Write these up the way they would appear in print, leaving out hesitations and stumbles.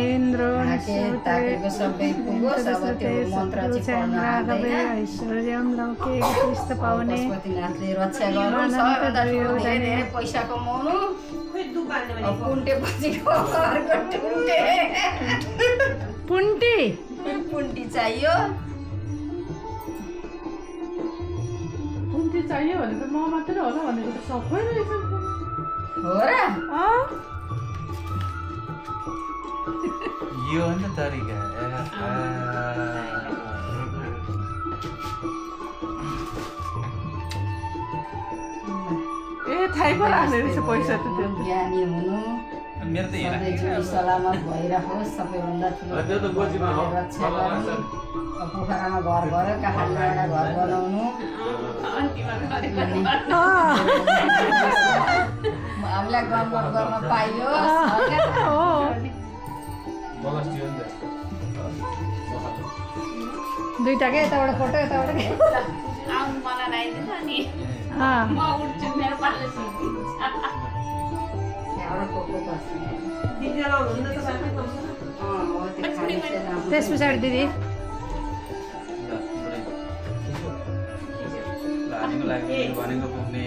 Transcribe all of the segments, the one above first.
इंद्रो ऐश्वर्यम लौके कृष्ण पाउने पैसा कमाउनु पुन्टी चाहियो चाहियो भनेको म मात्रै होला भनेको त सबै रहेछ हो र यो हो नि तरिका ए थाहै पो राख्ने रहेछ पैसा त त्यो ज्ञानी हुनु मेरो त हेर सलामत भइरहोस् सबैभन्दा ठुलो रक्षा गर्नु पोखरामा घर भएर काठमाडौँमा एउटा घर बनाउनु हामीलाई गमत गर्न पाइयोस् दुईटाकै यताबाट फोटो यताबाट त्यस पछाडि दिदी भनेको पुग्ने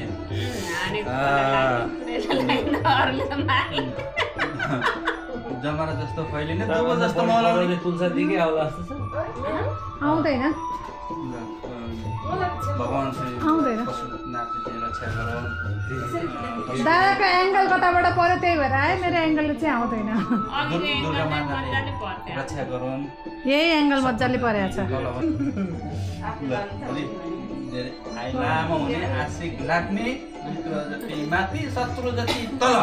जमाना जस्तो फैलिने जस्तो मलाउने तुलसा दिकै आउला जस्तो छ आउँदैन भगवान आउँदैन रक्षा गरौँ दादाको एङ्गल कताबाट पर्यो त्यही भएर आयो मेरो एङ्गलले चाहिँ आउँदैन दुर्गा माताले रक्षा गरौँ यही एङ्गल मजाले परेको छ लामो हुने आशिक लाग्ने मित्र जति माथि शत्रु जति तल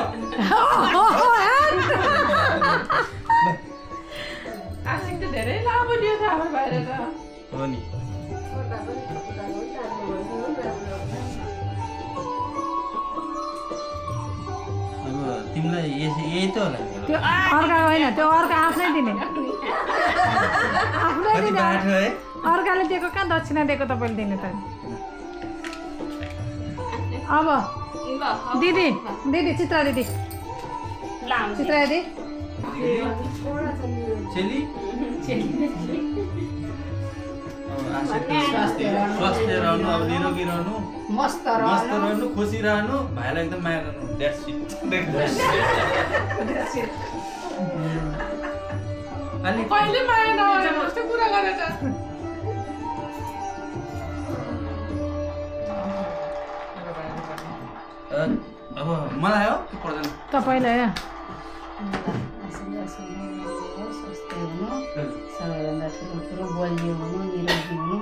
आशिक त धेरै लामो दियो छ हाम्रो बाहिर त हो नि अब तिमीलाई यही त होला त्यो अर्का होइन त्यो अर्का आफ्नै दिने आफ्नै दिने अर्काले दिएको कहाँ दक्षिणा दिएको तपाईँले दिने त अब दिदी दिदी चित्रा दिदी चित्रा दिदी चेली स्वास्थ्य रहनु अब निरोगी रहनु मस्त रहनु खुसी रहनु भाइलाई एकदम माया गर्नु द्याट्स इट अनि कहिले माया नगरे कस्तो कुरा गरेछ अब मलाई हो कि पर्दैन तपाईँलाई सबैभन्दा ठुलो कुरो बलियो हुनु निरोगी हुनु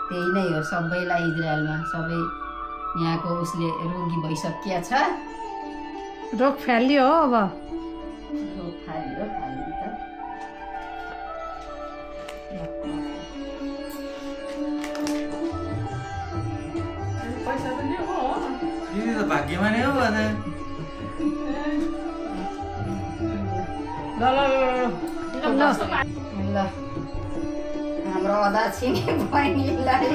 त्यही नै हो सबैलाई इजरायलमा सबै यहाँको उसले रोगी भइसकिया छ रोग फालियो हो अब रोग फालियो त पैसा त नि हो दिदी त भाग्यमानी हो भने ल हाम्रो अदा छिने बहिनीलाई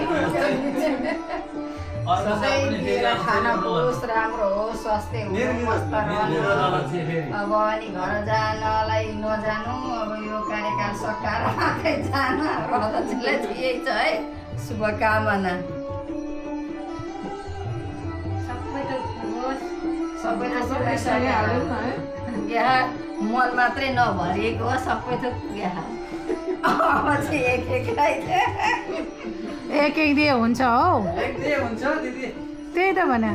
खाना होस् राम्रो होस् स्वास्थ्य हुनु मस्त रहनु अब अनि घर जानलाई नजानु अब यो कार्यकाल सकाएर मात्रै जानु हाम्रो अदाजीलाई चाहिँ यही छ है शुभकामना सबै त बिहा मन मात्रै नभरिएको हो सबै थोक बिहा एक दिए हुन्छ हौ त्यही त भने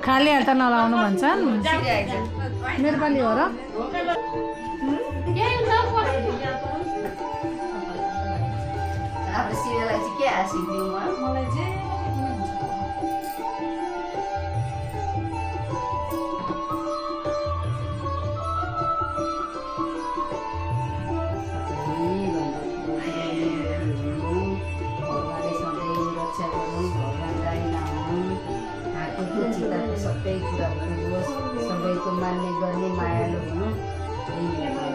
खाली हात नलाउनु भन्छन् नेपाली हो र अब सिरियललाई चाहिँ के आशिदिउँ मलाई चाहिँ सबै कुरा होस् सबैको मान्ने गर्ने मायालु हुनु मेरो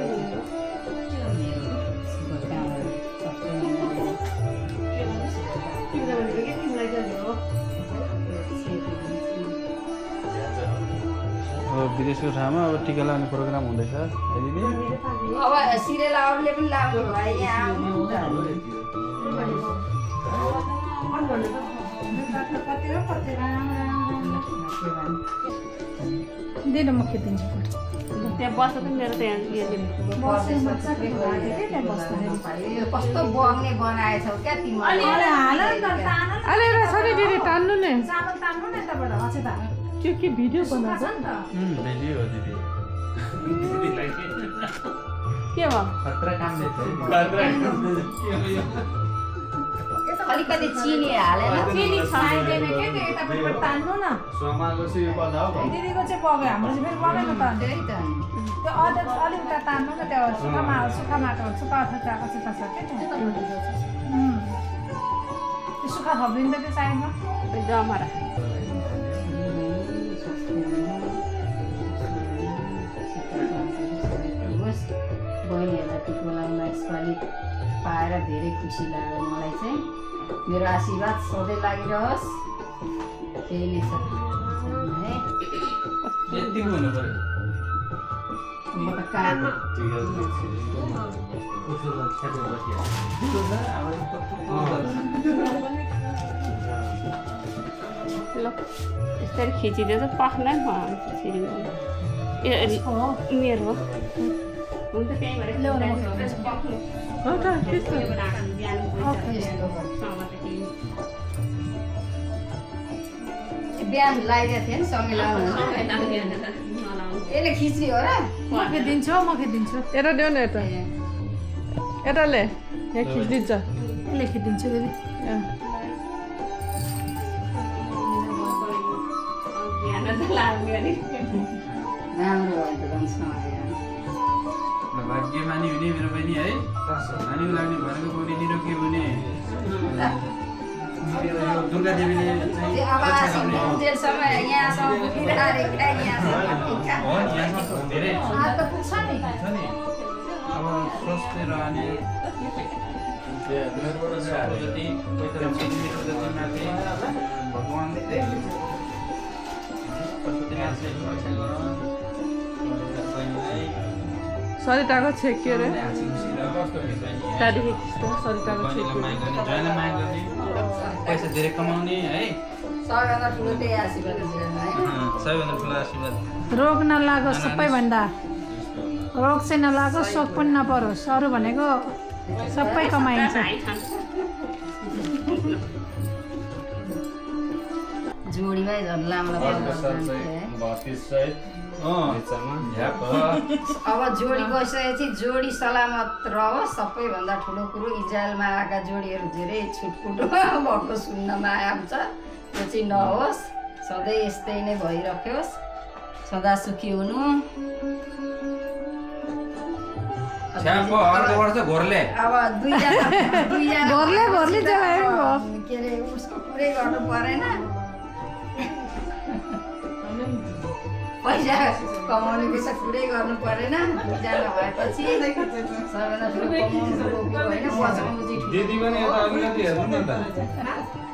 शुभकामना सबै विदेशको ठाउँमा अब टिका लगाउने प्रोग्राम हुँदैछ है दिदी अब सिरियल अरूले पनि लाउनु भयो यहाँ आउनु दिनु म खिचिदिन्छु त्यहाँ बस्दा पनि मेरो त्यहाँ यो कस्तो बग्ने बनाएछौ क्या तिमीले अरे रहेछ नि दिदी तान्नु नि त्यो के भिडियो बनाउँछ नि त भिडियो हो दिदी के भयो खतरा काम अलिकति चिनी हालेर चिनी छाइदैन के त्यो यतापट्टिबाट तान्नु न दिदीको चाहिँ बग्यो हाम्रो चाहिँ फेरि बगेन त त्यही त त्यो अलिक उता तान्नु न त्यो सुक्खा माटो सुक्खा अथवा कस्तो छ के त्यो सुक्खा थपिदिनु त त्यो साइडमा जमरा बहिनीहरूलाई टिको लगाउन यसपालि पाएर धेरै खुसी लाग्यो मलाई चाहिँ मेरो आशीर्वाद सधैँ लागिरहोस् त्यही नै छ है यतिको हुनु पर्यो म त काम ल यसरी खिचिदियो त पख्नै मेरो हो हुन्छ त्यहीँबाट हो त त्यस्तो बिहान लगाइदिएको थिएँ नि सँगै लाउनु यसले खिच्ने हो र म खिचिदिन्छु यता देऊ न यता यताले यहाँ खिचिदिन्छ यसले खिचिदिन्छु दिदी राम्रो भयो त झन् भाग्यमानी हुने मेरो बहिनी है नानीको लाग्ने भनेको बहिनी निरोगी हुने दुर्गा देवीले चाहिँ अब जेलसम्म यहाँसम्म पुगिरहेको यहाँसम्म धेरै त पुग्छ नि छ नि अब स्वस्थ रहने जति माथि भगवान्ले सरिताको छेक के अरे त्यहाँदेखि सरिताको छेक पैसा धेरै कमाउने है सबैभन्दा ठुलो त्यही आशीर्वाद सबैभन्दा ठुलो आशीर्वाद रोग नलागोस् सबैभन्दा रोग चाहिँ नलागोस् शोक पनि नपरोस् अरू भनेको सबै कमाइन्छ जोडीमै झन् लामो अब जोडी गइसकेपछि जोडी सलामत रहोस् सबैभन्दा ठुलो कुरो इजरायलमा आएका जोडीहरू धेरै छुटपुट भएको सुन्नमा आउँछ त्यो चाहिँ नहोस् सधैँ यस्तै नै भइरहोस् सदा सुखी हुनु अब दुईजना के अरे उसको पुरै गर्नु परेन पैसा कमाउने पैसा पुरै गर्नु परेन दुईजना भएपछि सबैभन्दा ठुलो कमाउनु होइन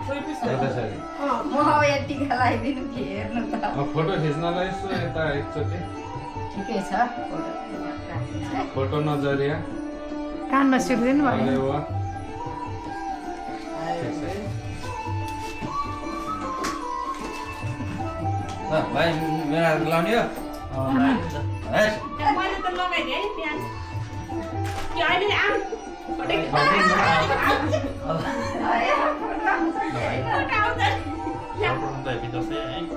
म अब यहाँ टिका लगाइदिनु कि हेर्नु त फोटो खिच्नलाई यसो यता एकचोटि ठिकै छ फोटो नजरिया कानमा सिक्दिनु भयो अरे वाह भाइ मेरो लाउने हो मैले त लगाइदिएँ है बिहान त्यो अहिले आऊ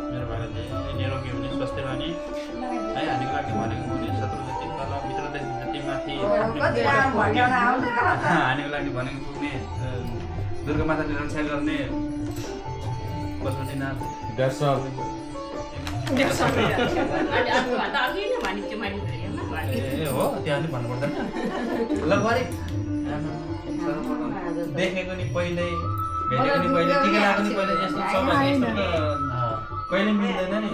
मेरो भाइले निरोगी हुने स्वस्थ रहने है हानिको लागि भनेको हुने शत्रु जति तल भित्र जति माथि हानिको लागि भनेको पुग्ने दुर्गा माताले रक्षा गर्ने पशुपतिनाथ ए हो त्यहाँ पनि भन्नु पर्दैन ल गरे देखेको नि पहिले भेटेको नि पहिले टिका लगाएको नि पहिले यस्तो सौभाग्य यस्तो त कहिले मिल्दैन नि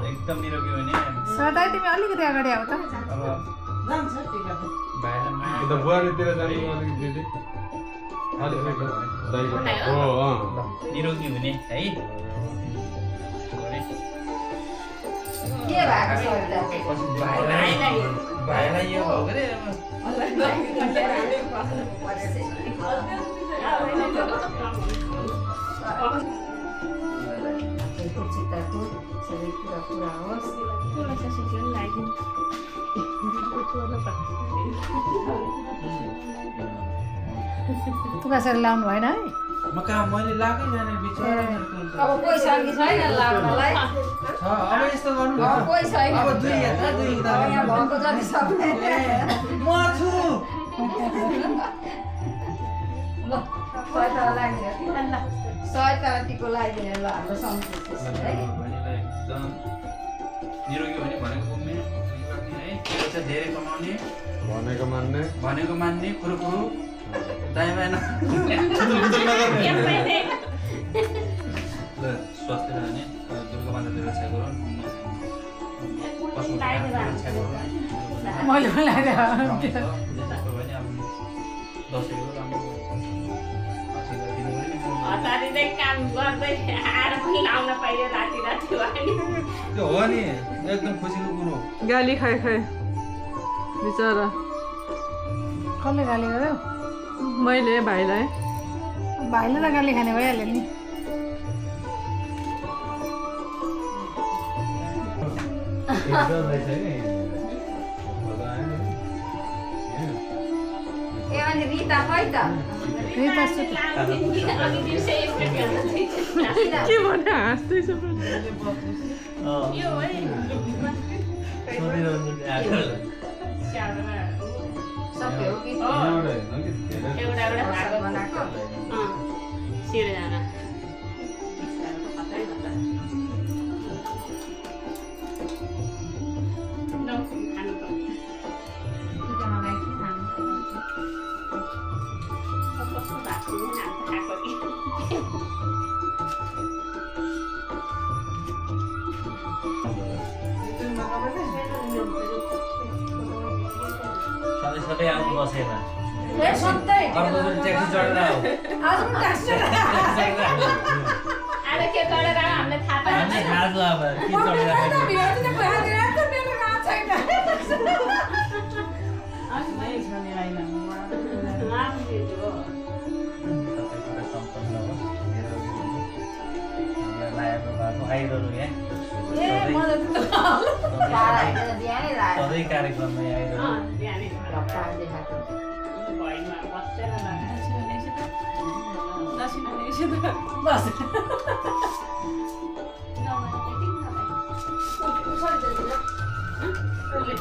एकदम निरोगी हुने सधैँ तिमी अलिकति अगाडि आऊ त अब भाइलाई बुहारीतिर जानु अलिक दिदी निरोगी हुने है के भएको छ अहिले? भाइलाई यो हो के चिताको सबै कुरा पुरा होस्। कसरी लाउनु भएन है? म कहाँ मैले लागै जाने बिचरा अब कोही छ कि छैन लाग्नलाई? छ अब यस्तो गर्नु अब कोही छैन। अब दुई हेर्दा दुई अब यहाँ भएको जति सबै म छु ल सहायता लाग्ने सहायता टिको लगाइदिने ल हाम्रो संस्कृति है। बहिनीलाई एकदम निरोगी हुने भनेको पुग्ने है त्यो चाहिँ धेरै कमाउने भनेको मान्ने कुरो दायाँ बायाँ ल स्वास्थ्य रहने दुर्गा माताले रक्षा गरौँ मैले बोलाएर दसैँको राम्रो हतारिँदै काम गर्दै आएर पनि लाउन पाइयो राति राति भयो त्यो हो नि एकदम खुसीको कुरो गाली खाइ बिचरा कसले गाली गर्यो? मैले भाइलाई भाइले त गाली खाने भइहाल्यो नि। ए अनि रिता खै त? रिता अघि दिउँसो एकपल्ट के भने हाँस्दैछ यो है सक्यो कि एउटा भागो बनाएको? सिर्जना सधैँ आउनु बसेन ए सधैँ अर्को दिन ट्याक्सी चढेर आऊ आज पनि ट्याक्सी आज के चढेर हामीलाई थाहा पाएन हामीले थाहा छ अब के चढिरहेको आइरहनु यहाँ बिहानै लाग्यो सधैँ कार्यक्रममा आइरहनु बिहानै ढक्का देखाएको भैमा बसेर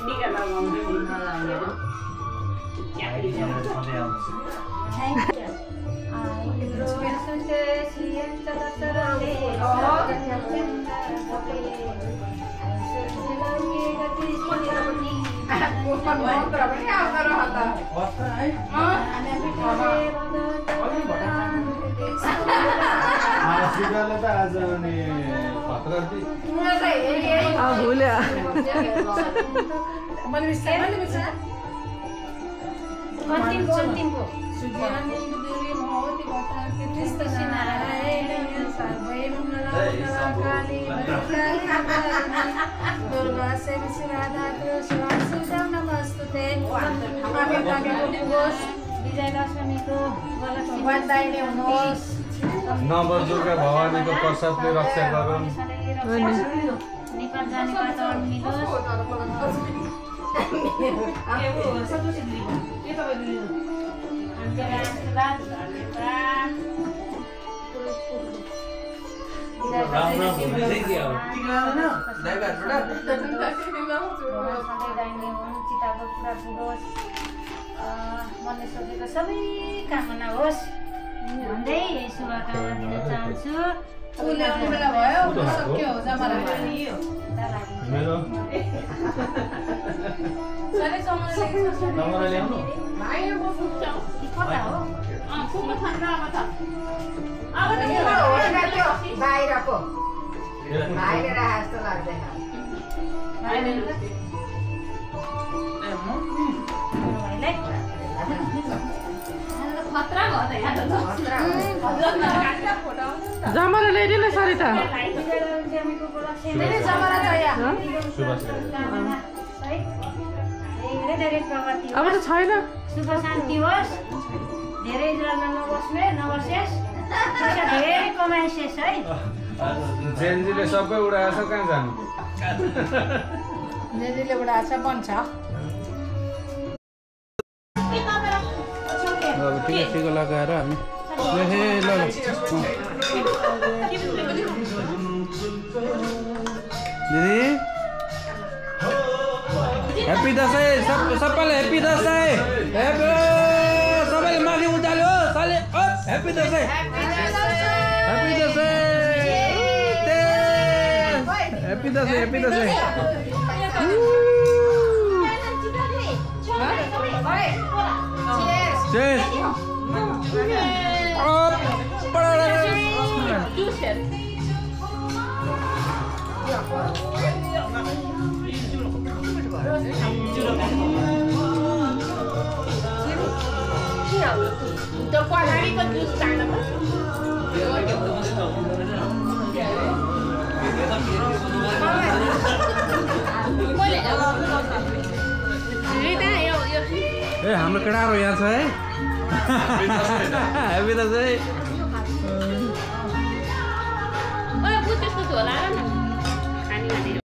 टिका लगाउने सधैँ आउँछ मन्त्र पनि आउँदो रहेछ त आज अनि खतरा भुल्या विजयदशमीको बधाई ल्याउनुहोस्। नवदुर्गा भवानीको प्रसादले रक्षा गरून्। नेपाल जाने बाटो मिलोस्। चिताको पुरा पुगोस्, मनले सोचेको सबै कामना होस् भन्दै शुभकामना दिन चाहन्छु। मेरो बाहिरको बाहिर जस्तो लाग्दैन जमरा ल्याइदिनु सरिता जमरा चाहियो सुभाष धेरै धेरै प्रगति अब त छैन सुख शान्ति होस् धेरै जलमा नबसोस् पैसा धेरै कमाइसेस् है जेनजीले सबै उडाएछ कहाँ जानु जेजीले उडाएछ बन्छ अब टिका लगाएर हामी ल दिदी ह्याप्पी दसैँ सबैलाई ह्याप्पी दसैँ सबैले माथि उचाल्यो साले happy Dashain happy Dashain happy Dashain happy Dashain त्यो पहाडीको जुस खानु ए हाम्रो केटाहरू यहाँ छ है ह्याप्पी दसैँ त्यसको होला र